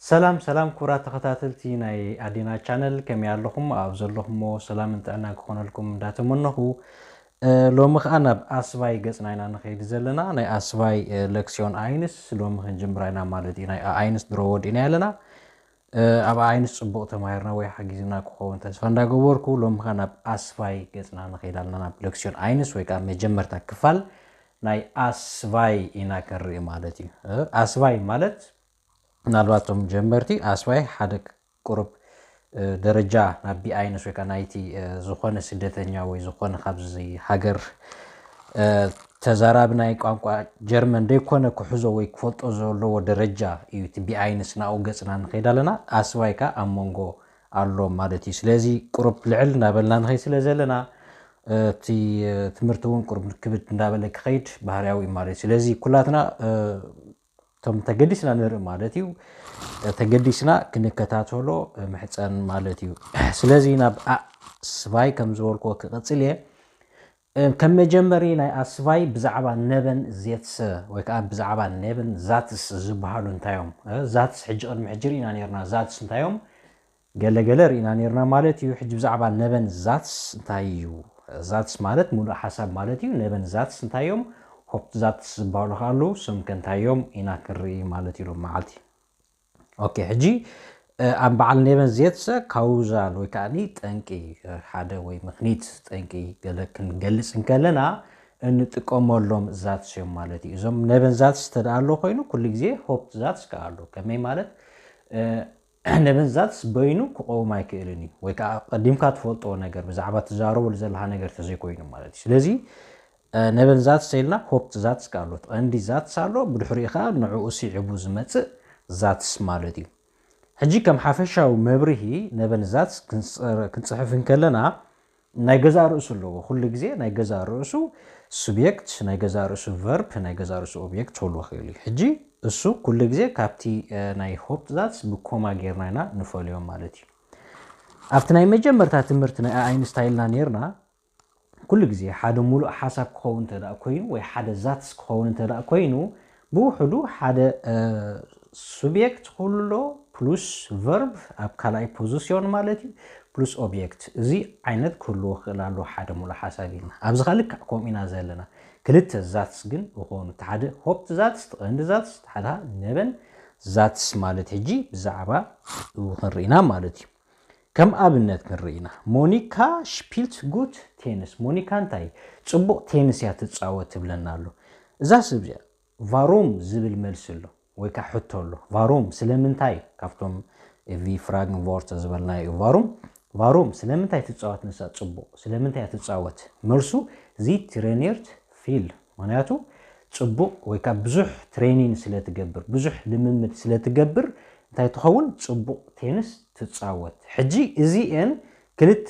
ሰላም ሰላም ክቡራት ተኸታተልቲ ናይ ኣዴና ቻነል፣ ከመይ ኣለኹም? ኣብ ዘለኹሞ ሰላምን ጥዕናን ክኾነልኩም እንዳተመነኹ፣ እ፣ ሎሚ ኸኣ ናብ ኣስባይ ገጽና ኢና ንኸይድ ዘለና። ናይ ኣስባይ፣ እ፣ ለክሲዮን ኣይንስ ሎሚ ክንጅምራ ኢና ማለት እዩ። ናይ ኣይንስ ድሮ ወዲእና ኣለና። እ፣ ኣብ ኣይንስ ጽቡቕ ተማሂርና ወይ ሓጊዝና ክኸውን ተስፋ እንዳገበርኩ፣ ሎሚ ኸኣ ናብ ኣስባይ ገጽና ንኸይድ ኣለና። ናብ ለክሲዮን ኣይንስ ወይ ከኣ መጀመርታ ክፋል ናይ ኣስባይ ኢና ክንርኢ ማለት እዩ። እ፣ ኣስባይ ማለት ምናልባት እቶም ጀመርቲ ኣስባይ ሓደ ቁሩብ፣ እ፣ ደረጃ ናብ ቢኣይንስ ወይ ከዓ ናይቲ፣ እ፣ ዝኾነ ስደተኛ ወይ ዝኾነ ካብዚ ሃገር፣ እ፣ ተዛራቢ ናይ ቋንቋ ጀርመን ደይኮነ ክሕዞ ወይ ክፈልጦ ዘለዎ ደረጃ እዩ። እቲ ቢኣይንስ ናብኡ ገጽና ንኸይድ ኣለና፣ ኣስባይ ከዓ ኣብ መንጎ ኣሎ ማለት እዩ። ስለዚ ቁሩብ ልዕል እናበልና ንኸይድ ስለ ዘለና፣ እ፣ እቲ፣ እ፣ ትምህርቲ እውን ቁሩብ ክብድ እንዳበለ ክኸይድ ባህርያዊ እዩ ማለት እዩ። ስለዚ ኩላትና፣ እ፣ እቶም ተገዲስና ንርኢ ማለት እዩ። ተገዲስና ክንከታተሎ ምሕጸን ማለት እዩ። ስለዚ ናብ ኣስባይ ከም ዝበልክዎ ክቕጽል እየ። ከም መጀመሪ ናይ ኣስባይ ብዛዕባ ነበን ዜትሰ ወይ ከዓ ብዛዕባ ነበን ዛትስ ዝበሃሉ እንታይ እዮም? ዛትስ ሕጂ ቅድሚ ሕጂ ርኢና ነርና። ዛትስ እንታይ እዮም? ገለ ገለ ርኢና ነርና ማለት እዩ። ሕጂ ብዛዕባ ነበን ዛትስ እንታይ እዩ? ዛትስ ማለት ሙሉእ ሓሳብ ማለት እዩ። ነበን ዛትስ እንታይ እዮም? ሆፕት ዛትስ ዝበሃሉ ከዓ ኣለዉ። እሶም ከ እንታይ እዮም? ኢና ክንርኢ ማለት እዩ ሎም መዓልቲ። ኦኬ፣ ሕጂ፣ እ፣ ኣብ በዓል ነበን ዜትሰ ካውዛል ወይ ከዓኒ ጠንቂ፣ እ፣ ሓደ ወይ ምኽኒት ጠንቂ ገለ ክንገልጽ እንከለና እንጥቀመሎም ዛትስ እዮም ማለት እዩ። እዞም ነበን ዛትስ እንተ ደኣ ኣሎ ኮይኑ ኩሉ ግዜ ሆፕት ዛትስ ከኣ ኣሎ። ከመይ ማለት? እ፣ ነበን ዛትስ በይኑ ክቐውም ኣይክእልን እዩ። ወይ ከኣ ቀዲምካ ትፈልጦ ነገር፣ ብዛዕባ ትዛረበሉ ዘለኻ ነገር ተዘይኮይኑ ማለት እዩ። ስለዚ፣ እ፣ ነበን ዛትስ ኢልና ሆፕት ዛትስ ከኣ ኣሎ። እቲ ቀንዲ ዛትስ ኣሎ፣ ብድሕሪኡ ከኣ ንዕኡ ስዒቡ ዝመጽእ ዛትስ ማለት እዩ። ሕጂ ከም ሓፈሻዊ መብርሂ ነበን ዛትስ ክንጽ-፣ ክንጽሕፍ እንከለና ናይ ገዛእ ርእሱ ኣለዎ። ኩሉ ግዜ ናይ ገዛእ ርእሱ ሱብየክት፣ ናይ ገዛእ ርእሱ ቨርብ፣ ናይ ገዛእ ርእሱ ኦብየክት ክህልዎ ይኽእል እዩ። ሕጂ እሱ ኩሉ ግዜ ካብቲ፣ እ፣ ናይ ሆፕት ዛትስ ብኮማ ጌርና ኢና ንፈልዮ ማለት እዩ። ኣብቲ ናይ መጀመርታ ትምህርቲ ናይ ኣይንስታይን ኢልና ነርና፣ ኩሉ ግዜ ሓደ ሙሉእ ሓሳብ ክኸውን እንተ ደኣ ኮይኑ ወይ ሓደ ዛትስ ክኸውን እንተ ደኣ ኮይኑ ብውሕዱ ሓደ፣ እ፣ ሱብየክት ክህሉ ፕሉስ ቨርብ ኣብ ካልኣይ ፖዚስዮን ማለት እዩ፣ ፕሉስ ኦብየክት። እዚ ዓይነት ክህልዎ ክእል ኣለዎ ሓደ ሙሉእ ሓሳብ ኢልና። ኣብዚ ኸኣ ልክዕ ከምኡ ኢና ዘለና። ክልተ ዛትስ ግን ዝኾኑ፣ እቲ ሓደ ሆፕት ዛትስ፣ እቲ ቀንዲ ዛትስ፣ እቲ ሓደ ኸኣ ነበን ዛትስ ማለት ሕጂ ብዛዕባ ክንርኢና ማለት እዩ። ከም ኣብነት ክንርኢና፣ ሞኒካ ሽፒልት ጉት ቴንስ። ሞኒካ እንታይ ጽቡቕ ቴንስ እያ ትጻወት ትብለና ኣሎ። እዛ ሰብ እዚኣ ቫሮም ዝብል መልሲ ኣሎ፣ ወይ ከኣ ሕቶ ኣሎ። ቫሮም ስለምንታይ? ካብቶም ቪ ፍራግን ቮርተ ዝበልናዮ እዩ። ቫሮም፣ ቫሮም ስለምንታይ ትጻወት ንሳ ጽቡቕ? ስለምንታይ እያ ትጻወት? መልሱ፣ ዚ ትሬኒርት ፊል። ምኽንያቱ ጽቡቕ ወይ ከኣ ብዙሕ ትሬኒን ስለ ትገብር፣ ብዙሕ ልምምድ ስለ ትገብር፣ እንታይ ትኸውን? ጽቡቕ ቴንስ ትጻወት። ሕጂ እዚኤን ክልተ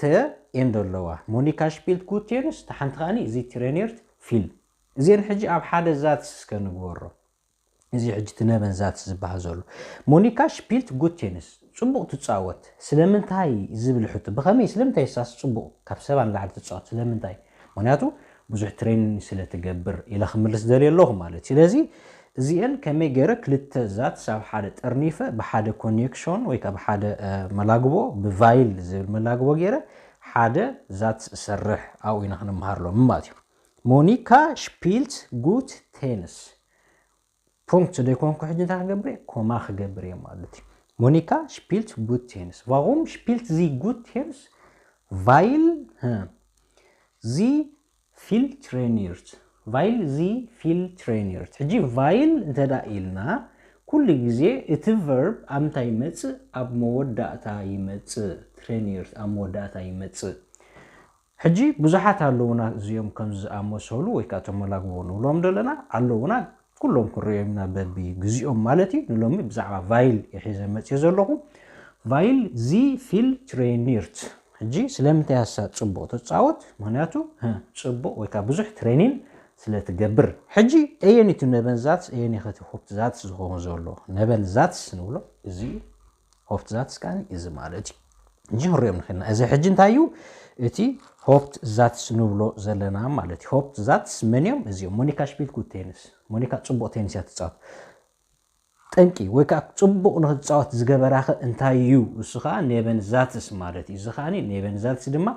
እየን ዘለዋ። ሞኒካ ሽፒልት ጉት ቴንስ፣ እታ ሓንቲ ከኣኒ ዚ ትሬኒርት ፊል። እዚኤን ሕጂ ኣብ ሓደ ዛትስ እስከ ንግበሮ። እዚ ሕጂ እቲ ነበን ዛትስ ዝበሃል ዘሎ። ሞኒካ ሽፒልት ጉት ቴንስ፣ ጽቡቕ ትጻወት። ስለምንታይ ዝብል ሕቶ፣ ብኸመይ፣ ስለምንታይ እሳስ ጽቡቕ ካብ ሰባ ንላዕሊ ትጻወት? ስለምንታይ? ምኽንያቱ ብዙሕ ትሬኒን ስለ ትገብር ኢለ ክምልስ ደልየ ኣለኹ ማለት እዩ። ስለዚ እዚኤን ከመይ ገይረ ክልተ ዛትስ ኣብ ሓደ ጠርኒፈ ብሓደ ኮኔክሽን ወይ ከኣ ብሓደ፣ እ፣ መላግቦ፣ ብቫይል ዝብል መላግቦ ገይረ ሓደ ዛትስ እሰርሕ ኣብኡ ኢና ክንመሃር ሎሚ ማለት እዩ። ሞኒካ ሽፒልት ጉት ቴንስ። ፑንክት ዘይኮንኩ ሕጂ እንታይ ክገብር እየ? ኮማ ክገብር እየ ማለት እዩ። ሞኒካ ሽፒልት ጉት ቴንስ። ቫሩም ሽፒልት ዚ ጉት ቴንስ? ቫይል፣ ህ፣ ዚ ፊል ትሬኒርት። ቫይል ዚ ፊል ትሬኒርት። ሕጂ ቫይል እንተ ደኣ ኢልና፣ ኩሉ ግዜ እቲ ቨርብ ኣብ ምንታይ ይመጽእ? ኣብ መወዳእታ ይመጽእ። ትሬኒርት ኣብ መወዳእታ ይመጽእ። ሕጂ ብዙሓት ኣለዉና እዚኦም ከም ዝኣመሰሉ ወይ ከኣ እቶም መላግቦ ንብሎም ዘለና ኣለዉና። ኩሎም ክንርእዮም ኢና በቢ ግዜኦም ማለት እዩ። ንሎሚ ብዛዕባ ቫይል እየ ሒዘ መጽየ ዘለኹ። ቫይል ዚ ፊል ትሬኒርት። ሕጂ ስለምንታይ እያ እሳ ጽቡቕ ትጻወት? ምኽንያቱ፣ ህ፣ ጽቡቕ ወይ ከኣ ብዙሕ ትሬኒን ስለ ትገብር። ሕጂ ኣየኒቱ ነበን ዛትስ፣ ኣየኒ ከቲ ሆፕት ዛትስ ዝኸውን ዘሎ? ነበን ዛትስ ንብሎ እዚ እዩ። ሆፕት ዛትስ ከኣ እዚ ማለት እዩ። ሕጂ ክንሪኦም ንኽእል ኢና። እዚ ሕጂ እንታይ እዩ? እቲ ሆፕት ዛትስ ንብሎ ዘለና ማለት እዩ። ሆፕት ዛትስ መን እዮም? እዚኦም። ሞኒካ ሽፒልት ጉት ቴንስ። ሞኒካ ጽቡቕ ቴንስ እያ ትጻወት። ጠንቂ ወይ ከዓ ፅቡቕ ንክትፃወት ዝገበራኸ እንታይ እዩ? እሱ ከዓ ኔቨንዛትስ ማለት እዩ። እዚ ከዓ ኔቨንዛትስ ድማ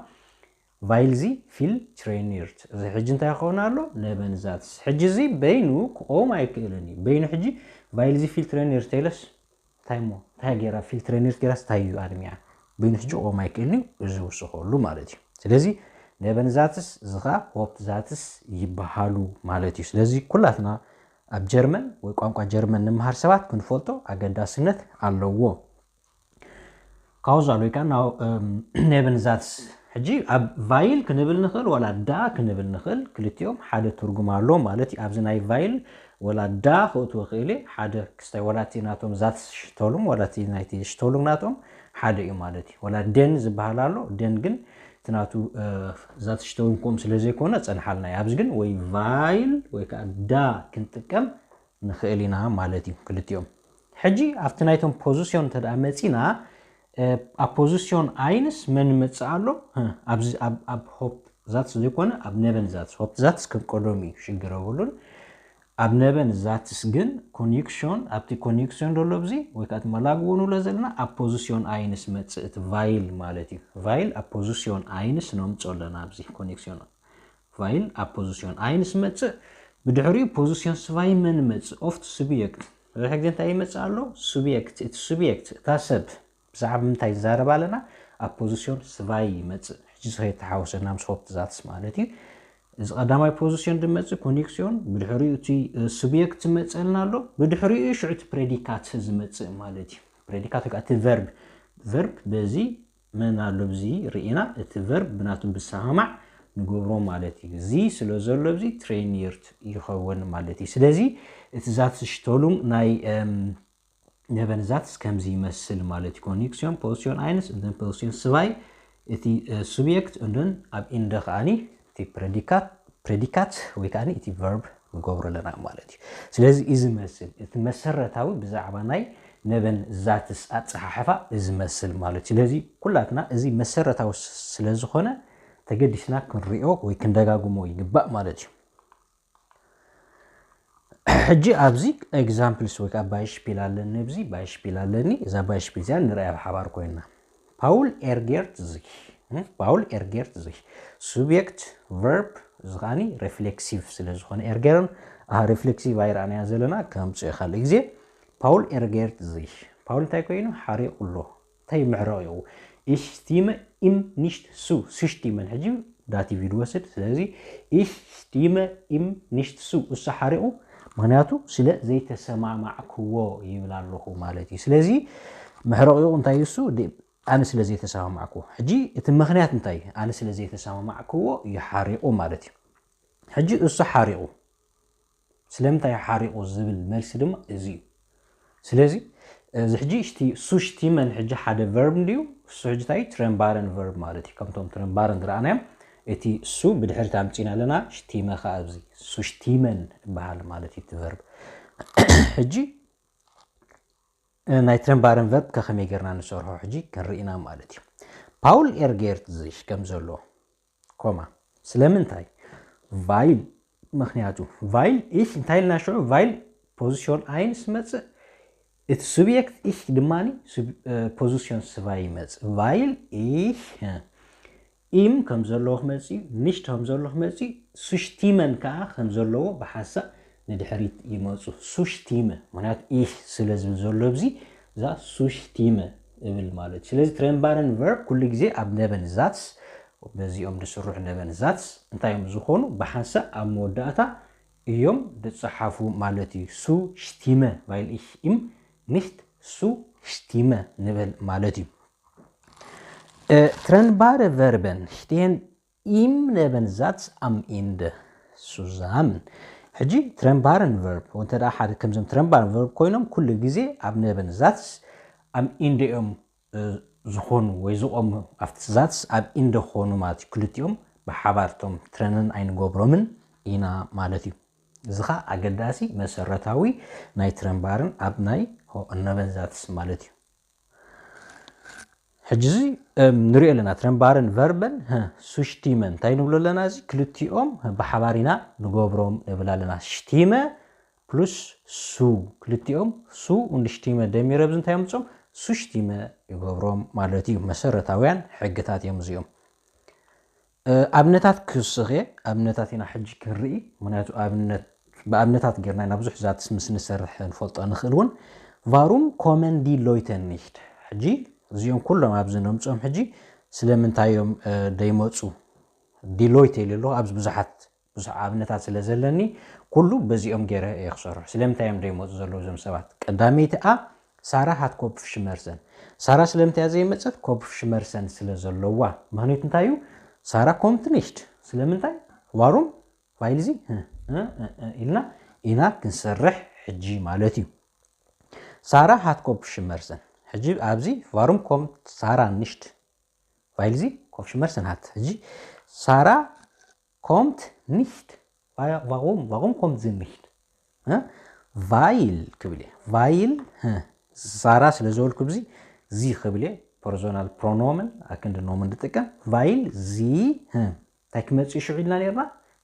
ቫይልዚ ፊል ትሬኒርት። እዚ ሕጂ እንታይ ይኸውን ኣሎ? ኔቨንዛትስ። ሕጂ እዚ በይኑ ክቆም ኣይክእልን እዩ። በይኑ ሕጂ ቫይልዚ ፊል ትሬኒርት ኢለስ እንታይ እሞ እንታይ ገይራ ፊል ትሬኒርት ገይራስ እንታይ እዩ ኣድሚያ? በይኑ ሕጂ ክቆም ኣይክእልን እዩ። እዚ ውስኸሉ ማለት እዩ። ስለዚ ኔቨንዛትስ እዚ ከዓ ሆፕትዛትስ ይበሃሉ ማለት እዩ። ስለዚ ኩላትና ኣብ ጀርመን ወይ ቋንቋ ጀርመን ንምሃር ሰባት ክንፈልጦ ኣገዳስነት ኣለዎ። ካውዛል ወይ ከዓ ኔቨንዛትስ። ሕጂ ኣብ ቫይል ክንብል ንኽእል ዋላ ዳ ክንብል ንኽእል። ክልቲኦም ሓደ ትርጉም ኣሎ ማለት እዩ። ኣብዚ ናይ ቫይል ዋላ ዳ ክእትዎ ክእል እየ። ሓደ ክስታይ ዋላ እቲ ናቶም ዛትስ ሽቶሉም ዋላ እቲ ናይቲ ሽቶሉም ናቶም ሓደ እዩ ማለት እዩ። ዋላ ደን ዝበሃል ኣሎ። ደን ግን እቲ ናቱ ዛትስ ሽቶሉም ከምኡ ስለ ዘይኮነ ጸንሓልና እዩ። ኣብዚ ግን ወይ ቫይል ወይ ከዓ ዳ ክንጥቀም ንኽእል ኢና ማለት እዩ። ክልቲኦም ሕጂ ኣብቲ ናይቶም ፖዚሽን እንተ ደኣ መጺና ኣብ ፖዚሽን ኣይንስ መን መጽእ ኣሎ? ኣብዚ ኣብ ሆፕትዛትስ ዘይኮነ ኣብ ኔቨንዛትስ። ሆፕትዛትስ ከም ቀደሙ እዩ፣ ሽግር የብሉን። ኣብ ኔቨንዛትስ ግን ኮንዩክሽን ኣብቲ ኮንዩክሽን ዘሎ ኣብዚ ወይ ከዓ እቲ መላግቦ ንብሎ ዘለና ኣብ ፖዚሽን ኣይንስ መጽእ እቲ ቫይል ማለት እዩ። ቫይል ኣብ ፖዚሽን ኣይንስ ነምጾ ኣለና ኣብዚ ኮንዩክሽን ቫይል ኣብ ፖዚሽን ኣይንስ መጽእ። ብድሕሪኡ ፖዚሽን ስቫይ መን መጽእ ኦፍት ሱብየክት። ብዙሕ ግዜ እንታይ ይመጽእ ኣሎ? ሱብየክት። እቲ ሱብየክት እታ ሰብ ብዛዕባ ምንታይ ይዛረብ ኣለና? ኣብ ፖዚሽን ስቫይ ይመጽእ። ሕጂ ዝኸይተሓወሰና ምስ ሆፕትዛትስ ማለት እዩ። እዚ ቀዳማይ ፖዚሽን ዝመጽእ ኮንዩክሽን፣ ብድሕሪኡ እቲ ሱብየክት ዝመጸልና ኣሎ፣ ብድሕሪኡ ሽዑ እቲ ፕሬዲካት ዝመጽእ ማለት እዩ። ፕሬዲካት ወይ ከዓ እቲ ቨርብ ቨርብ በዚ መን ኣሎ ብዚ ርኢና እቲ ቨርብ ብናቱ ብሰማማዕ ንገብሮ ማለት እዩ። እዚ ስለ ዘሎ ብዚ ትሬኒርት ይኸውን ማለት እዩ። ስለዚ እቲ ዛትስሽቶሉም ናይ ኔቨንዛትስ ከምዚ ይመስል ማለት እዩ። ኮንዩክሲዮን ፖዚሲዮን ኣይንስ እንደን ፖዚሲዮን ስባይ እቲ ሱብየክት እንደን ኣብ ኢንደ ከዓኒ እቲ ፕሬዲካት ፕሬዲካት ወይ ከዓ እቲ ቨርብ ንገብሮ ኣለና ማለት እዩ። ስለዚ እዚ መስል እቲ መሰረታዊ ብዛዕባ ናይ ነበን ዛትስ ኣፀሓሕፋ እዚ መስል ማለት እዩ። ስለዚ ኩላትና እዚ መሰረታዊ ስለዝኾነ ተገዲስና ክንሪኦ ወይ ክንደጋግሞ ይግባእ ማለት እዩ። ሕጂ ኣብዚ ኤግዛምፕልስ ወይ ከዓ ባይሽፒል ኣለኒ፣ ኣብዚ ባይሽፒል ኣለኒ። እዛ ባይሽፒል እዚኣ ንርኣያ ብሓባር ኮይና። ፓውል ኤርጌርት ዝህ ፓውል ኤርጌርት ዝህ ሱብየክት ቨርብ እዚ ከዓኒ ሬፍሌክሲቭ ስለ ዝኾነ ኤርጌርን ኣ ሬፍሌክሲቭ ኣይረኣናያ ዘለና ከምፅኦ ካልእ ግዜ። ፓውል ኤርጌርት ዝህ ፓውል እንታይ ኮይኑ ሓሪቑ ኣሎ? እንታይ ምሕረቕ ይቑ? Ich stimme ihm nicht zu። Zustimmen ሕጂ ዳቲቭ ይድወስድ። ስለዚ ich stimme ihm nicht zu እሱ ሓሪቑ ምክንያቱ ስለ ዘይተሰማማዕክዎ ይብል ኣለኹ ማለት እዩ። ስለዚ ምሕረቕ ይቑ እንታይ እዩ እሱ ኣነ ስለ ዘይተሰማማዕክዎ። ሕጂ እቲ ምኽንያት እንታይ ኣነ ስለ ዘይተሰማማዕክዎ እዩ ሓሪቑ ማለት እዩ። ሕጂ እሱ ሓሪቑ ስለምንታይ ሓሪቑ ዝብል መልሲ ድማ እዚ እዩ። ስለዚ እዚ ሕጂ እስቲ ሱሽቲመን ሕጂ ሓደ ቨርብ እንድዩ እሱ ሕጂ እንታይ ትረምባረን ቨርብ ማለት እዩ። ከምቶም ትረምባረን ዝረኣናዮም እቲ እሱ ብድሕሪት ኣምፂና ኣለና ሽቲመ ከዓ ኣብዚ ሱሽቲመን ይበሃል ማለት እዩ እቲ ቨርብ። ሕጂ ናይ ትረምባረን ቨርብ ከከመይ ጌርና ንሰርሖ ሕጂ ክንርኢና ማለት እዩ። ፓውል ኤርጌርት ዝሽ ከም ዘሎ ኮማ ስለምንታይ ቫይል ምክንያቱ ቫይል ኢሽ እንታይ ኢልና ሽዑ ቫይል ፖዚሽን ኣይንስ መፅእ እቲ ሱብየክት ኢሽ ድማ ፖዚሽን ስባ ይመፅእ ቫይል ኢሽ ኢም ከም ዘለዎ ክመፅእ እዩ። ኒሽት ከም ዘለዎ ክመፅእ እዩ። ሱሽቲመን ከዓ ከም ዘለዎ ብሓንሳእ ንድሕሪት ይመፁ። ሱሽቲመ ምክንያቱ ኢሽ ስለ ዝብል ዘሎ ኣብዚ እዛ ሱሽቲመ እብል ማለት እዩ። ስለዚ ትረምባረን ቨርብ ኩሉ ግዜ ኣብ ነበን ዛትስ በዚኦም ዝስርሑ ነበን ዛትስ እንታይ እዮም ዝኾኑ ብሓንሳእ ኣብ መወዳእታ እዮም ዝፀሓፉ ማለት እዩ። ሱሽቲመ ቫይል ኢሽ ኢም ኒሽት ሱሽቲመ ንብል ማለት እዩ። ትረንባረ ቨርበን ሽቴን ኢም ነበን ዛትስ ኣም ኢንደ ሱዛምን። ሕጂ ትረንባረን ቨርብ እንተ ሓደ ከምዞም ትረንባረን ቨርብ ኮይኖም ኩሉ ግዜ ኣብ ነበን ዛትስ ኣም ኢንደ እዮም ዝኾኑ ወይ ዝቆሙ ኣብቲ ዛትስ ኣብ ኢንደ ክኾኑ ማለት እዩ። ክልቲኦም ብሓባር እቶም ትረንን ኣይንገብሮምን ኢና ማለት እዩ። እዚ ኸዓ ኣገዳሲ መሰረታዊ ናይ ትረንባርን ኣብ ናይ ነበን ዛትስ ማለት እዩ። ሕጂ እዚ ንሪኦ ኣለና ትረንባርን ቨርበን ሱሽቲመ እንታይ ንብሎ ኣለና? እዚ ክልቲኦም ብሓባር ኢና ንገብሮም ንብል ኣለና። ሽቲመ plus su ክልቲኦም su und Stimme ደሚረ ኣብዚ እንታይ የምፅኦም? Zustimme ይገብሮም ማለት እዩ። መሰረታውያን ሕግታት እዮም እዚኦም። ኣብነታት ክስኸ ኣብነታት ኢና ሕጂ ክንርኢ። ምክንያቱ ኣብነት ብኣብነታት ጌርና ኢና ብዙሕ ዛትስ ምስ ንሰርሕ ንፈልጦ ንኽእል እውን። Warum kommen die Leute nicht? ሕጂ እዚኦም ኩሎም ኣብዚ ነምፅኦም ሕጂ ስለምንታይ እዮም ደይመፁ? Die Leute ኢሉ ኣለኹ ኣብዚ ብዙሓት ብዙሕ ኣብነታት ስለ ዘለኒ ኩሉ በዚኦም ገይረ እየ ክሰርሑ። ስለምንታይ እዮም ደይመፁ ዘለዉ እዞም ሰባት? ቀዳመይቲ a Sarah hat Kopfschmerzen። ሳራ ስለምንታይ እያ ዘይመፀት? Kopfschmerzen ስለ ዘለዋ። ምክንያቱ እንታይ እዩ? Sarah kommt nicht። ስለምንታይ? Warum? Weil sie ኢልና ኢና ክንሰርሕ ሕጂ ማለት እዩ። Sarah hat Kopfschmerzen። ሕጂ ኣብዚ Warum kommt Sarah nicht? Weil sie Kopfschmerzen hat። ሕጂ Sarah kommt nicht. Warum? Warum kommt sie nicht? Weil ክብል እየ። Weil ሳራ ስለ ዝበልኩ ብዚ ዚ ክብል እየ። Personal pronomen ኣክንዲ ኖምን ንጥቀም። Weil sie እንታይ ክመፅእ ሽዑ ኢልና ነርና?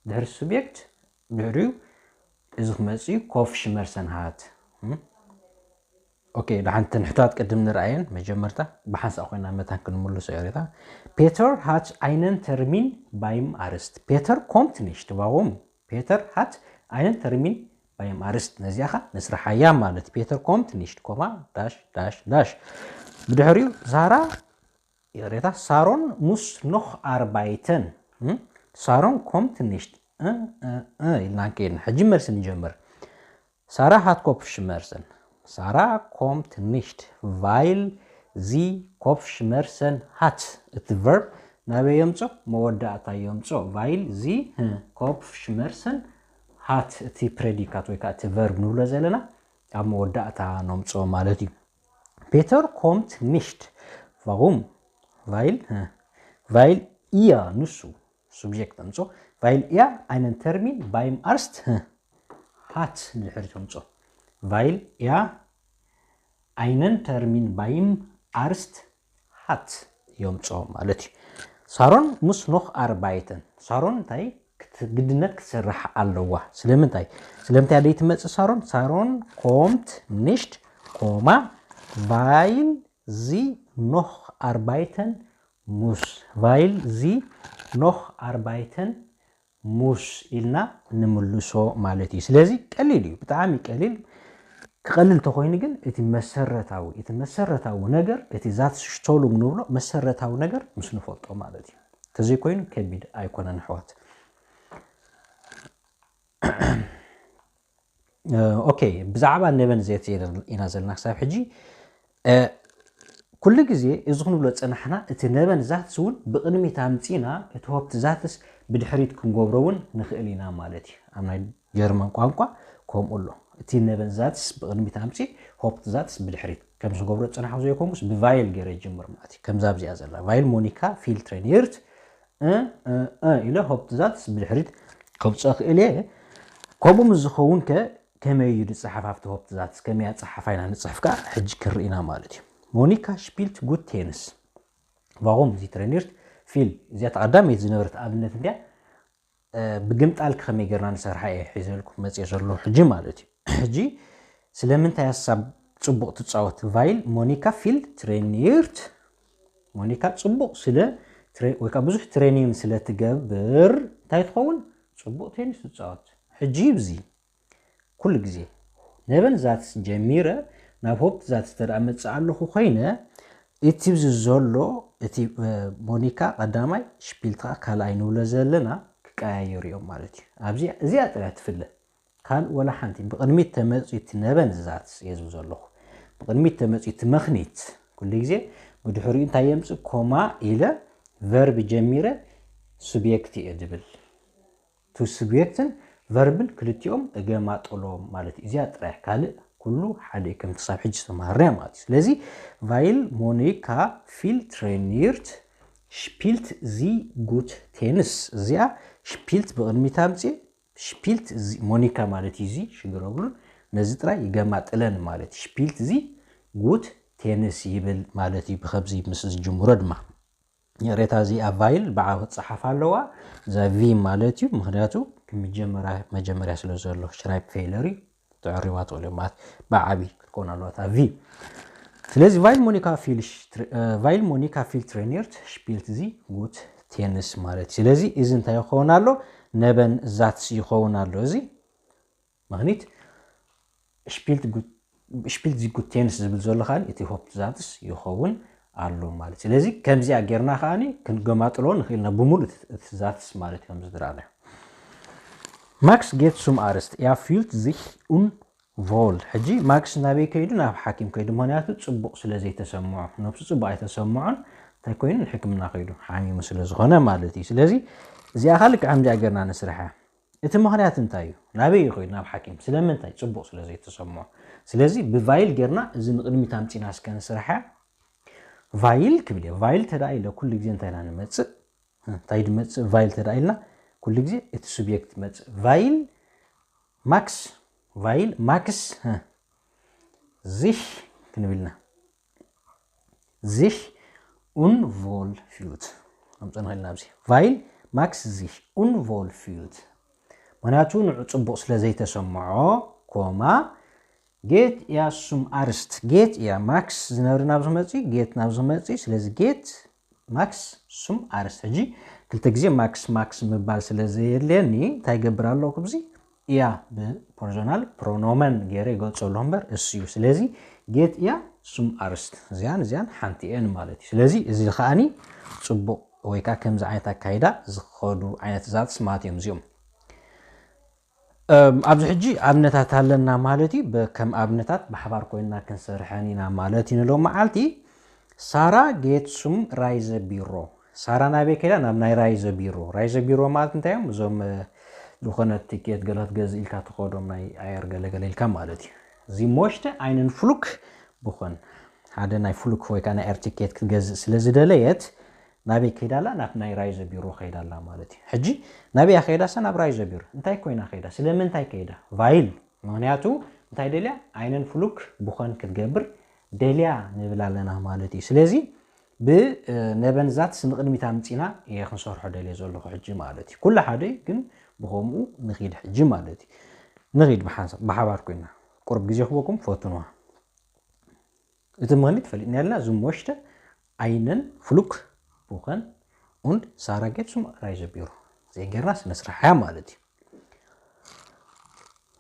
ድሕሪ subject ድሕሪኡ እዚ ክመፅእ እዩ። Kopfschmerzen hat። ኦኬ፣ ደሓን እተን ሕቶታት ቅድም ንርኣየን። መጀመርታ ብሓንሳእ ኮይና መታን ክንምልሶ እያ ሬታ። Peter hat einen Termin beim Arzt። Peter kommt nicht። Warum? Peter hat einen Termin beim Arzt። ነዚኣ ኸ ንስርሓያ ማለት። Peter kommt nicht ኮማ dash dash dash። ብድሕሪኡ ሳራ ይቕሬታ፣ Saron muss noch arbeiten። Saron kommt nicht ኢልና ንከይድና ሕጂ መልሲ ንጀምር። Sarah hat Kopfschmerzen። Sarah kommt nicht weil sie Kopfschmerzen hat። እቲ verb ናበይ የምፅኦ? መወዳእታ የምፅኦ። Weil sie Kopfschmerzen hat። እቲ predicate ወይ ከዓ እቲ verb ንብሎ ዘለና ኣብ መወዳእታ ነምፅኦ ማለት እዩ። Peter kommt nicht። Warum? Weil weil er ንሱ subject ኣምፅኦ። Weil er einen Termin beim Arzt hat ንድሕሪት ኣምፅኦ። Weil er einen Termin beim Arzt hat የምፅኦ ማለት እዩ። Saron muss noch arbeiten። ሳሮን እንታይ ግድነት ክትሰርሕ ኣለዋ። ስለምንታይ? ስለምንታይ ደይ ትመፅእ ሳሮን? Saron kommt nicht ኮማ weil sie noch arbeiten muss። Weil sie noch arbeiten muss ኢልና ንምልሶ ማለት እዩ። ስለዚ ቀሊል እዩ፣ ብጣዕሚ ቀሊል። ክቐልል ተኮይኑ ግን እቲ መሰረታዊ እቲ መሰረታዊ ነገር እቲ Satzstellung ንብሎ መሰረታዊ ነገር ምስ ንፈልጦ ማለት እዩ። ተዘይኮይኑ ከቢድ ኣይኮነን ኣሕዋት። ኦኬ፣ ብዛዕባ ነበን ዘት ኢና ዘለና ክሳብ ሕጂ። ኩሉ ግዜ እዚ ክንብሎ ዝፀናሕና እቲ ነበን ዛትስ እውን ብቕድሚት ኣምፂና እቲ Hauptsatz ብድሕሪት ክንገብሮ እውን ንኽእል ኢና ማለት እዩ። ኣብ ናይ ጀርመን ቋንቋ ከምኡ ኣሎ። እቲ ነበን ዛትስ ብቕድሚት ኣምፂ Hauptsatz ብድሕሪት ከም ዝገብሮ ዝፀናሕኩ ዘይኮንኩስ ብ weil ገይረ ይጅምር ማለት እዩ። ከምዛ ኣብዚኣ ዘላ weil Monika viel trainiert ኢለ Hauptsatz ብድሕሪት ከምፅኦ ክእል እየ። ከምኡ ምስ ዝኸውን ከ ከመይ እዩ ዝፀሓፍ ኣብቲ Hauptsatz? ከመይ ኣፀሓሕፋ ኢና ንፅሕፍ ከዓ ሕጂ ክንርኢ ኢና ማለት እዩ። Monika spielt gut Tennis። Warum? Sie trainiert viel። እዚኣ ቀዳመይቲ ዝነበረት ኣብነት እንድያ። ብግምጣል ከመይ ጌርና ንሰርሓ እየ ሒዘልኩም መፅየ ዘለኹ ሕጂ ማለት እዩ። ሕጂ ስለምንታይ እያ ሳብ ፅቡቕ ትፃወት? Weil Monika viel trainiert። ሞኒካ ፅቡቕ ስለ ወይ ከዓ ብዙሕ training ስለ ትገብር እንታይ ትኸውን? ፅቡቕ ቴኒስ ትፃወት። ሕጂ ብዚ ኩሉ ግዜ ነበን ዛትስ ጀሚረ ናብ Hauptsatz እንተ ደኣ መፅእ ኣለኹ ኮይነ እቲ ብዚ ዘሎ እቲ ሞኒካ ቀዳማይ spielt ከዓ ካልኣይ ንብሎ ዘለና ክቀያየሩ እዮም ማለት እዩ። ኣብዚ እዚኣ ጥራይ ትፍለ ካልእ ወላ ሓንቲ። ብቕድሚት ተመፅኡ እቲ ነበን ዛትስ እየ ዝብል ዘለኹ። ብቕድሚት ተመፅኡ እቲ ምኽኒት ኩሉ ግዜ ብድሕሪኡ እንታይ የምፅእ? ኮማ ኢለ verb ጀሚረ subject እየ ዝብል። እቲ subject ን verb ን ክልቲኦም እገማጥሎም ማለት እዩ። እዚኣ ጥራይ ካልእ ኩሉ ሓደ እዩ ከምቲ ክሳብ ሕጂ ዝተማሃርናዮ ማለት እዩ። ስለዚ weil Monika viel trainiert spielt sie gut Tennis። እዚኣ spielt ብቕድሚት ኣምፅእ spielt ሞኒካ ማለት እዩ። እዚ ሽግር የብሉን። ነዚ ጥራይ ይገማጥለን ማለት spielt sie gut Tennis ይብል ማለት እዩ። ብከብዚ ምስ ዝጅምሮ ድማ ይቕሬታ እዚኣ weil ብዓቢ ክፀሓፍ ኣለዋ። እዛ V ማለት እዩ። ምክንያቱ መጀመርያ መጀመርያ ስለ ዘሎ Schreibfehler እዩ። ተዕሪባ ትኽእሉ ማለት ብዓቢ ክትከውን ኣለዋ እታ ቪ። ስለዚ ቫይል ሞኒካ ፊል ትሬ- እ፣ ቫይል ሞኒካ ፊል ትሬኒርት ሽፒልት ዚ ጉት ቴንስ ማለት እዩ። ስለዚ እዚ እንታይ ይኸውን ኣሎ? ነበን ዛትስ ይኸውን ኣሎ። እዚ ምኽኒት ሽፒልት ጉት ሽፒልት ዚ ጉት ቴንስ ዝብል ዘሎ ከዓ እቲ ሆፕት ዛትስ ይኸውን ኣሎ ማለት። ስለዚ ከምዚኣ ጌርና ከዓ ክንገማጥሎ ንኽእል ኢና ብምሉእ እቲ ዛትስ ማለት ከም ዝድራለ። ማክስ ጌት ሱም ኣርስት ያ ፊልት ዚሽ ኡን ቮል። ሕጂ ማክስ ናበይ ከይዱ? ናብ ሓኪም ከይዱ። ምኽንያቱ ጽቡቕ ስለ ዘይተሰምዖ፣ ነብሱ ጽቡቕ ኣይተሰምዖን። እንታይ ኮይኑ? ንሕክምና ከይዱ፣ ሓሚሙ ስለ ዝኾነ ማለት እዩ። ስለዚ እዚኣ ኸ ልክዕ ከምዚኣ ጌርና ንስርሓ። እቲ ምኽንያት እንታይ እዩ? ናበይ እዩ ከይዱ? ናብ ሓኪም። ስለምንታይ? ጽቡቕ ስለ ዘይተሰምዖ። ስለዚ ብቫይል ጌርና እዚ ንቕድሚት ኣምጺና እስከ ንስርሓ። ቫይል ክብል እየ። ቫይል ተዳ ኢለ ኩሉ ግዜ እንታይ ኢና ንመጽእ? እንታይ ድመጽእ? ቫይል ተዳ ኢልና ኩሉ ግዜ እቲ ሱብየክት ይመጽእ። ቫይል ማክስ፣ ቫይል ማክስ፣ ህ፣ ዚሽ ክንብልና። ዚሽ ኡን ቮል ፊልት። ከምጽእ ንኽእል ናብዚ። ቫይል ማክስ ዚሽ ኡን ቮል ፊልት። ምኽንያቱ ንዑ ጽቡቕ ስለ ዘይተሰምዖ፣ ኮማ፣ ጌት እያ ሱም ኣርስት። ጌት እያ ማክስ ዝነብር ናብ ዝመጺ፣ ጌት ናብ ዝመጺ። ስለዚ ጌት ማክስ ሱም ኣርስት። ሕጂ ክልተ ግዜ ማክስ፣ ማክስ ምባል ስለ ዘየድልየኒ እንታይ ይገብር ኣለኹ? ኣብዚ እያ ብፐርሶናል ፕሮኖመን ገይረ ይገልጾ ኣለኹ እምበር እሱ እዩ። ስለዚ ጌት እያ ሱም ኣርስት። እዚኣን፣ እዚኣን ሓንቲ እየን ማለት እዩ። ስለዚ እዚ ከኣኒ ጽቡቕ ወይ ከዓ ከምዚ ዓይነት ኣካይዳ ዝኸዱ ዓይነት ዛትስ ማለት እዮም እዚኦም። እም፣ ኣብዚ ሕጂ ኣብነታት ኣለና ማለት እዩ። በ-፣ ከም ኣብነታት ብሓባር ኮይንና ክንሰርሐን ኢና ማለት እዩ። ንሎም መዓልቲ ሳራ ጌት ሱም ራይዘ ቢሮ። ሳራ ናበይ ከይዳ? ናብ ናይ ራይዘ ቢሮ። ራይዘ ቢሮ ማለት እንታይ እዮም? እዞም፣ እ፣ ዝኾነ ቲኬት ገለ ክትገዝእ ኢልካ ትኸዶም ናይ ኣየር ገለ ገለ ኢልካ ማለት እዩ። እዚ ሞሽተ ኣይነን ፍሉክ ብኾን ሓደ ናይ ፍሉክ ወይ ከዓ ናይ ኤር ቲኬት ክትገዝእ ስለ ዝደለየት ናበይ ከይዳ ኣላ? ናብ ናይ ራይዘ ቢሮ ከይዳ ኣላ ማለት እዩ። ሕጂ ናበይ እያ ከይዳ? እሳ ናብ ራይዘ ቢሮ። እንታይ ኮይና ከይዳ? ስለምንታይ ከይዳ? ቫይል። ምኽንያቱ እንታይ ደልያ? ኣይነን ፍሉክ ብኾን ክትገብር ደልያ ንብል ኣለና ማለት እዩ። ስለዚ ብ-፣ እ፣ ነበን ዛትስ ንቕድሚት ኣምጺና እየ ክንሰርሖ ደልየ ዘለኹ ሕጂ ማለት እዩ። ኩሉ ሓደ ግን ብኸምኡ ንኺድ ሕጂ ማለት እዩ። ንኺድ ብሓንሳብ፣ ብሓባር ኮይና። ቁሩብ ግዜ ክበኩም ፈትንዋ። እቲ ምኽኒት ፈሊጥና ኣለና። እዚ ሞሽተ ኣይነን ፍሉክ ብኾን ኡንድ ሳራ ጌት ሱም ራይዘ ቢሮ። እዚአን ጌርና ስነስርሓያ ማለት እዩ።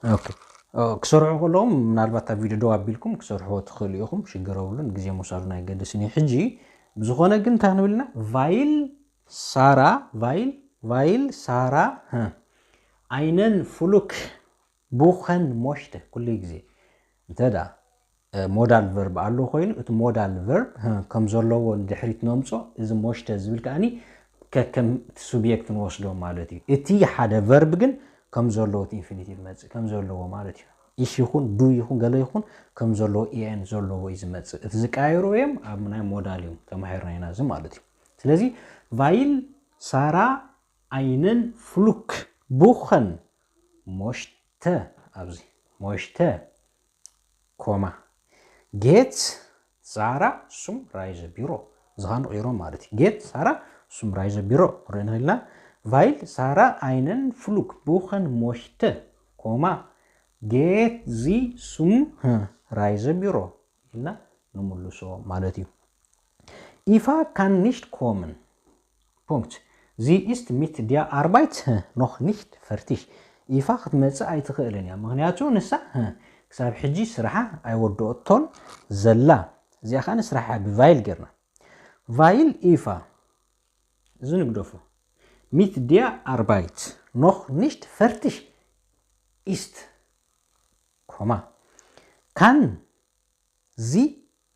ኦኬ። ኦ፣ ክሰርሑ ከለዎም ምናልባት ኣብ ቪድዮ ደው ኣቢልኩም ክሰርሕዎ ትኽእሉ ኢኹም። ሽግር የብሉን። ግዜ ምውሳዱ ናይ ገድስን እዩ። ሕጂ ብዝኾነ ግን እንታይ ክንብል ኢና? ቫይል ሳራ፣ ቫይል፣ ቫይል ሳራ፣ ህ፣ ኣይነን ፍሉክ ብኸን ሞሽተ ኩሉ ግዜ እንተ ደኣ፣ እ፣ ሞዳል ቨርብ ኣሎ ኮይኑ፣ እቲ ሞዳል ቨርብ፣ ህ፣ ከም ዘለዎ ንድሕሪት ነምጾ፣ እዚ ሞሽተ ዝብል ከኣኒ ከከም እቲ ሱብየክት ንወስዶ ማለት እዩ። እቲ ሓደ ቨርብ ግን ከም ዘለዎ፣ እቲ ኢንፊኒቲቭ መጽእ ከም ዘለዎ ማለት እዩ። ኢሽ ይኹን፣ ዱ ይኹን፣ ገለ ይኹን፣ ከም ዘለዎ፣ ኢኤን ዘለዎ እዩ ዝመጽእ። እቲ ዝቀያየሩ እዮም ኣብ ናይ ሞዳል እዮም ተማሂርና ኢና እዚ ማለት እዩ። ስለዚ ቫይል ሳራ ኣይነን ፍሉክ ብኸን ሞሽተ፣ ኣብዚ ሞሽተ ኮማ ጌት ሳራ ሱም ራይዘ ቢሮ። ዝኻን ቂሮ ማለት እዩ። ጌት ሳራ ሱም ራይዘ ቢሮ። ርእ ንኽልና ቫይል ሳራ ኣይነን ፍሉክ ብኸን ሞሽተ ኮማ ጌት ዚ ሱም፣ ህ፣ ራይዘ ቢሮ ኢልና ንምልሶ ማለት እዩ። ኢፋ ካን ኒሽት ኮምን። ፑንክት። ዚ ኢስት ሚት ዲያ ኣርባይት፣ ህ፣ ኖኽ ኒሽት ፈርቲሽ። ኢፋ ክትመጽእ ኣይትኽእልን እያ። ምኽንያቱ ንሳ፣ ህ፣ ክሳብ ሕጂ ስራሓ ኣይወደኦቶን ዘላ። እዚኣ ኸኣ ንስራሓ ብቫይል ጌርና። ቫይል ኢፋ። እዚ ንግደፎ። ሚት ዲያ ኣርባይት፣ ኖኽ ኒሽት ፈርቲሽ ኢስት። ኮማ። ካን ዚ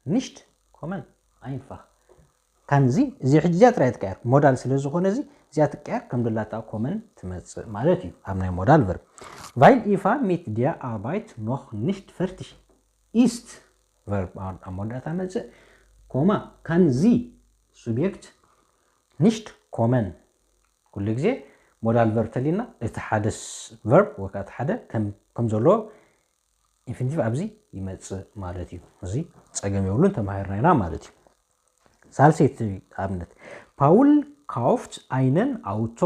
ኒሽት ኮመን ኣይንፋኽ። ካን ዚ፣ እዚ ሕጂ እዚኣ ጥራይ ትቀየር። ሞዳል ስለ ዝኾነ እዚ፣ እዚኣ ትቀየር ከም ደላታ ኮመን ትመጽእ ማለት እዩ። ኣብ ናይ ሞዳል ቨርብ። ቫይል ኢፋ ሚት ዲያ ኣርባይት ኖኽ ኒሽት ፈርቲሽ ኢስት ቨርብ ኣብ፣ ኣብ መወዳእታ መጽእ። ኮማ፣ ካን ዚ ሱብየክት ኒሽት ኮመን። ኩሉ ግዜ ሞዳል ቨርብ ተሊና እቲ ሓደ ስ-፣ ቨርብ ወይ ከዓ እቲ ሓደ ከም፣ ከም ዘለዎ ኢንፊኒቲቭ ኣብዚ ይመጽእ ማለት እዩ። እዚ ጸገም የብሉን፣ ተማሂርና ኢና ማለት እዩ። ሳልሰይቲ ኣብነት፣ ፓውል ካውፍት ኣይነን ኣውቶ።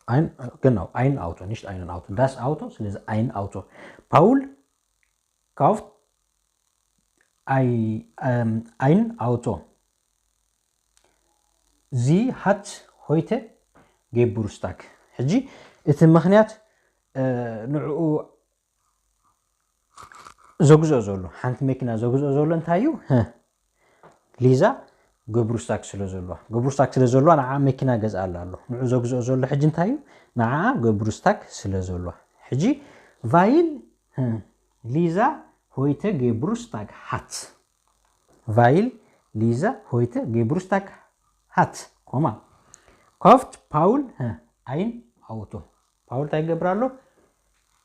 Ein, genau, ein Auto, nicht einen Auto, das Auto, ስለዚ ein Auto. Paul kauft ei, ähm, ein Auto. Sie hat heute Geburtstag. ሕጂ እቲ ምኽንያት ንዕኡ ዘግዝኦ ዘሎ፣ ሓንቲ መኪና ዘግዝኦ ዘሎ እንታይ እዩ? ሊዛ ገብሩስታክ ስለ ዘለዋ፣ ገብሩስታክ ስለ ዘለዋ ንዓ መኪና ገዝኣላ ኣሎ። ንዑ ዘግዝኦ ዘሎ ሕጂ እንታይ እዩ? ንዓ ገብሩስታክ ስለ ዘለዋ። ሕጂ ቫይል ሊዛ ሆይተ ገብሩስታክ ሃት፣ ቫይል ሊዛ ሆይተ ገብሩስታክ ሃት ኮማ ኮፍት ፓውል ኣይን ኣውቶ። ፓውል እንታይ ይገብር ኣሎ?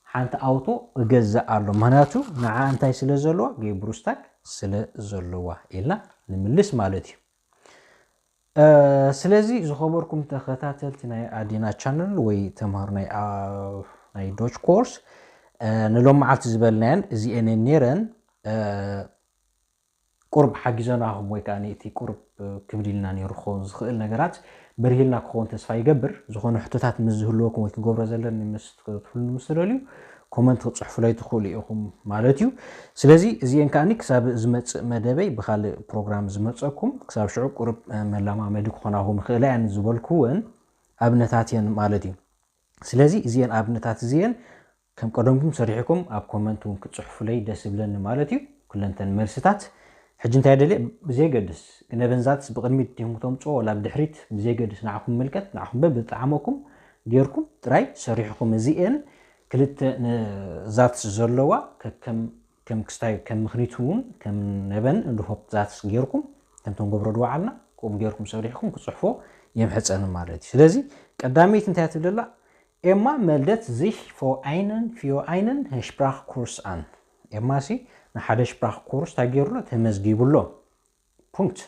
ሓንቲ ኣውቶ እገዝእ ኣሎ። ምክንያቱ ንዓ እንታይ ስለ ዘለዋ? ገብሩስታክ ስለ ዘለዋ ኢልና ንምልስ ማለት እዩ። ስለዚ ዝኸበርኩም ተኸታተልቲ ናይ ኣዲና ቻነል ወይ ተምሃሩ ናይ ዶች ኮርስ፣ ንሎም መዓልቲ ዝበልናየን እዚኤን ነይረን። ቁርብ ሓጊዘናኹም ወይ ከዓ እቲ ቁርብ ክብድ ኢልና ነይሩ ክኸውን ዝኽእል ነገራት በርሂልና ክኸውን ተስፋ ይገብር። ዝኾነ ሕቶታት ምስ ዝህልወኩም ወይ ክገብሮ ዘለኒ ምስ ክትብሉኒ ምስ ትደልዩ ኮመንት ክፅሕፉለይ ትኽእሉ ኢኹም ማለት እዩ። ስለዚ እዚኤን ከዓኒ ክሳብ ዝመፅእ መደበይ ብካልእ ፕሮግራም ዝመፀኩም ክሳብ ሽዑ ቁርብ መላማመዲ ክኾናኹም ይኽእላ እየን ዝበልኩወን ኣብነታት እየን ማለት እዩ። ስለዚ እዚኤን ኣብነታት እዚኤን ከም ቀደምኩም ሰሪሕኩም ኣብ ኮመንት እውን ክፅሕፉለይ ደስ ይብለኒ ማለት እዩ። ኩለንተን መልስታት ሕጂ እንታይ ደልየ ብዘየገድስ ነበን ዛትስ ብቕድሚት ዲኹም ክተምፅኦ ወላ ብድሕሪት ብዘየገድስ ንዓኹም ምልከት ንዓኹም በብዝጠዓመኩም ጌርኩም ጥራይ ሰሪሕኩም እዚኤን ክልተ ዛትስ ዘለዋ ከም ክስታይ ከም ምኽኒት እውን ከም ነበን እንድሆፕ ዛትስ ጌርኩም ከምቶም ገብሮ ድዋዓልና ከምኡ ጌርኩም ሰሪሕኩም ክፅሕፎ የምሕፀኒ ማለት እዩ። ስለዚ ቀዳመይቲ እንታይ ትብለላ? ኤማ መልደት ዚሽ ፎ ኣይነን ፊዮ ኣይነን ሽፕራኽ ኩርስ ኣን። ኤማ ሲ ንሓደ ሽፕራኽ ኩርስ ታጌሩሎ ተመዝጊቡሎ። ፑንክት።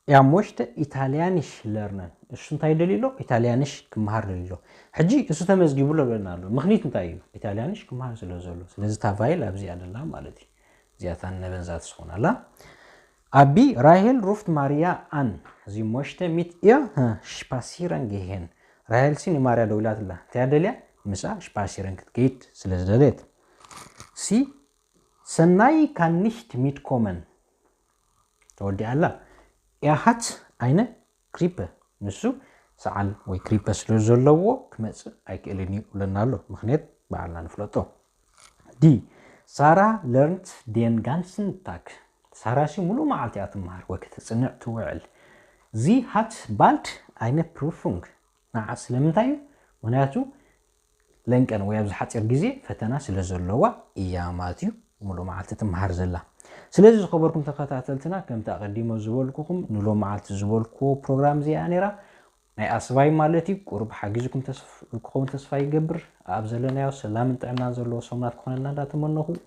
Er möchte Italienisch lernen። እሱ እንታይ ደልዩ ኣሎ? ኢታልያንሽ ክመሃር ደልዩ ኣሎ። ሕጂ እሱ ተመዝጊቡሎ ብለና ኣሎ። ምኽኒት እንታይ እዩ? ኢታልያንሽ ክመሃር ስለ ዘሎ። ስለዚ እታ ቫይል ኣብዚኣ ደላ ማለት እዩ። እዚኣታ ነበንዛ ትስኹን ኣላ። ኣቢ ራሄል ሩፍት ማርያ ኣን። ዚ ሞሽተ ሚት ኢር ሽፓሲረን ጌሄን። ራሄል ሲ ንማርያ ደውላትላ። እንታይ ደልያ? ምሳ ሽፓሲረን ክትገይድ ስለ ዝደለየት። ሲ ሰናይ ካን ኒሽት ሚትኮመን። ተወዲኣላ። Er hat eine Grippe። ንሱ ሰዓል ወይ ግሪፐ ስለ ዘለዎ ክመፅእ ኣይክእልን እዩ ብለና ኣሎ። ምኽንያት በዓልና ንፍለጦ። ዲ ሳራ ለርንት ዴን ጋንስን ታክ። ሳራ ሲ ሙሉ መዓልቲ እያ ትመሃር ወይ ከተፅንዕ ትውዕል። ዚ ሃት ባልድ ኣይነ ፕሩፉንግ። ንዓ ስለምንታይ እዩ? ምክንያቱ ለንቀን ወይ ኣብዚ ሓፂር ግዜ ፈተና ስለ ዘለዋ እያ ማለት እዩ ሙሉእ መዓልቲ ትመሃር ዘላ። ስለዚ ዝኸበርኩም ተኸታተልትና ከምቲ ኣቐዲሞ ዝበልኩኹም ንሎም መዓልቲ ዝበልኩዎ ፕሮግራም እዚኣ ነይራ ናይ ኣስባይ ማለት እዩ። ቁሩብ ሓጊዝኩም ክኸውን ተስፋ ይገብር። ኣብ ዘለናዮ ሰላምን ጥዕናን ዘለዎ ሰሙናት ክኾነልና እንዳተመነኹ